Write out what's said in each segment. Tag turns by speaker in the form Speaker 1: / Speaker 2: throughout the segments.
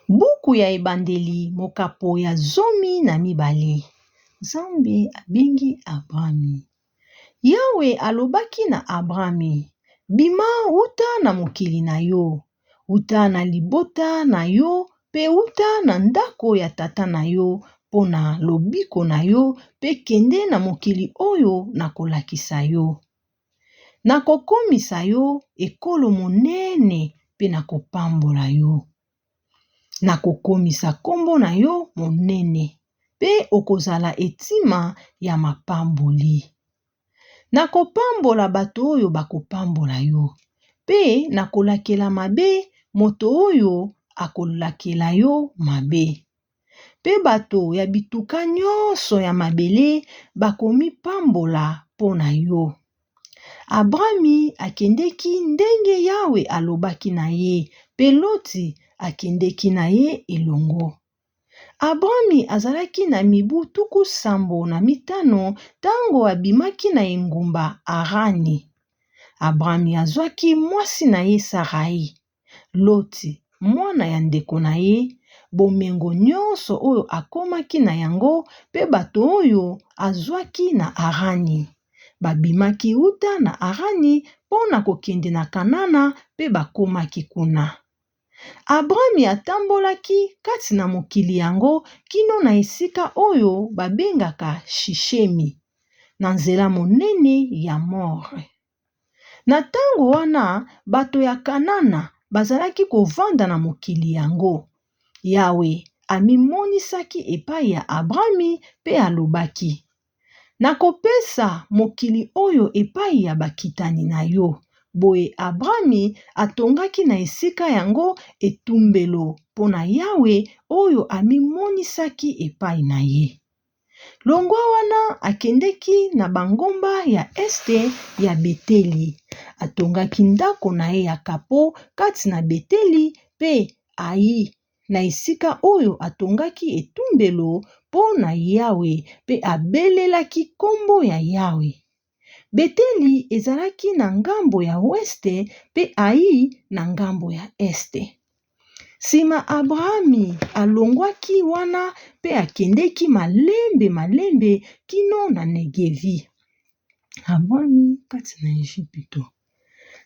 Speaker 1: Buku ya Ebandeli mokapo ya 12. Nzambe abengi Abrami. Yawe alobaki na Abrami, Bima wuta na mokili na yo, wuta na libota na yo mpe wuta na ndako ya tata na yo mpo na lobiko na yo mpe kende na mokili oyo nakolakisa yo. Nakokomisa yo ekolo monene mpe nakopambola yo. Nakokomisa nkombo na yo monene mpe okozala etima ya mapamboli. Nakopambola bato oyo bakopambola yo, mpe nakolakela mabe moto oyo akolakela yo mabe. Mpe bato ya bituka nyonso ya mabele bakomipambola mpo na yo. Abrami akendeki ndenge Yawe alobaki na ye, mpe Loti akendeki na ye elongo. Abrami azalaki na mibu 75 tango abimaki na engumba Arani. Abrami azwaki mwasi na ye Sarayi, Loti, mwana ya ndeko na ye, bomengo nyonso oyo akomaki na yango mpe bato oyo azwaki na Arani. Babimaki wuta na Arani mpo na kokende na Kanana mpe bakomaki kuna. Abrami atambolaki kati na mokili yango kino na esika oyo babengaka Shishemi, na nzela monene ya More. Na tango wana, bato ya Kanana bazalaki kovanda na mokili yango. Yawe amimonisaki epai ya Abrami mpe alobaki, Nakopesa mokili oyo epai ya bakitani na yo. Boye Abrami atongaki na esika yango etumbelo mpo na Yawe oyo amimonisaki epai na ye. Longwa wana akendeki na bangomba ya este ya Beteli. Atongaki ndako na ye ya kapo kati na Beteli mpe Ai, na esika oyo atongaki etumbelo mpo na Yawe mpe abelelaki kombo ya Yawe. Beteli ezalaki na ngambo ya weste mpe Ai na ngambo ya este. Sima Abrahami alongwaki wana mpe akendeki malembe malembe kino na Negevi. Abrami kati na Ejipito.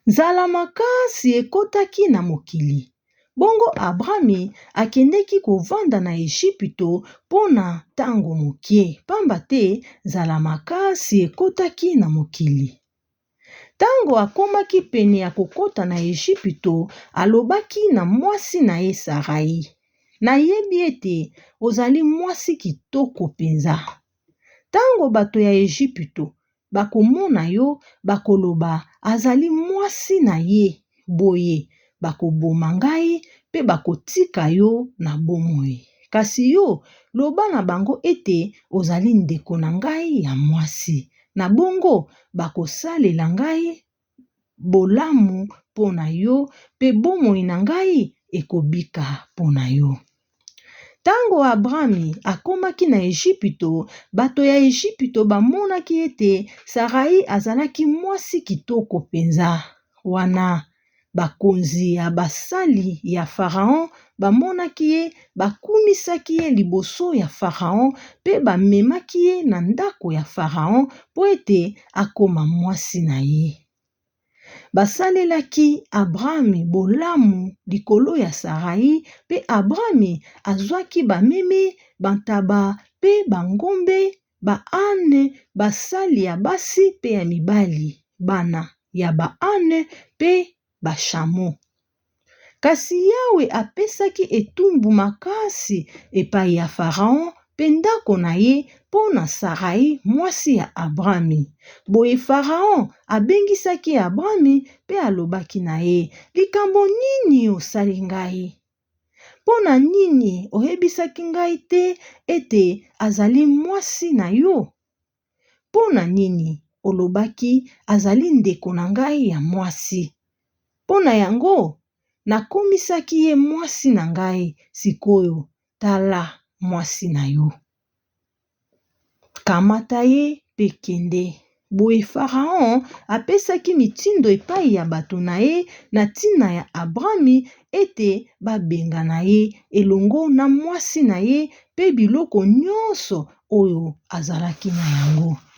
Speaker 1: Nzala makasi ekotaki na mokili. Bongo Abrami akendeki kovanda na Ejipito mpo na tango moke, pamba te nzala makasi ekotaki na mokili. Tango akomaki pene ya kokota na Ejipito, alobaki na mwasi na ye Sarayi, Nayebi ete ozali mwasi kitoko penza. Tango bato ya Ejipito bakomona yo, bakoloba, Azali mwasi na ye. Boye bakoboma ngai mpe bakotika yo na bomoi. Kasi yo, loba na bango ete ozali ndeko na ngai ya mwasi. Na bongo, bakosalela ngai bolamu mpo na yo, mpe bomoi na ngai ekobika mpo na yo. Tango Abrami akomaki na Ejipito, bato ya Ejipito bamonaki ete Sarayi azalaki mwasi kitoko penza. Wana bakonzi ya basali ya Faraon bamonaki ye, bakumisaki ye liboso ya Faraon mpe bamemaki ye na ndako ya Faraon mpo ete akoma mwasi na ye. Basalelaki Abrami bolamu likolo ya Sarayi, mpe Abrami azwaki bameme, bantaba mpe bangombe, ba-ane, basali ya basi mpe ya mibali, bana ya ba-ane mpe bashamo. Kasi Yawe apesaki etumbu makasi epai ya Faraon mpe ndako na ye mpo na Sarayi, mwasi ya Abrami. Boye Faraon abengisaki Abrami mpe alobaki na ye, Likambo nini osali ngai? Mpo na nini oyebisaki ngai te ete azali mwasi na yo? Mpo na nini olobaki, Azali ndeko na ngai ya mwasi? Mpo na yango, nakomisaki ye mwasi na ngai. Sik'oyo, tala mwasi na yo. Kamata ye mpe kende. Boye Faraon apesaki mitindo epai ya bato na ye na ntina ya Abrami ete babengana ye elongo na mwasi na ye mpe biloko nyonso oyo azalaki na yango.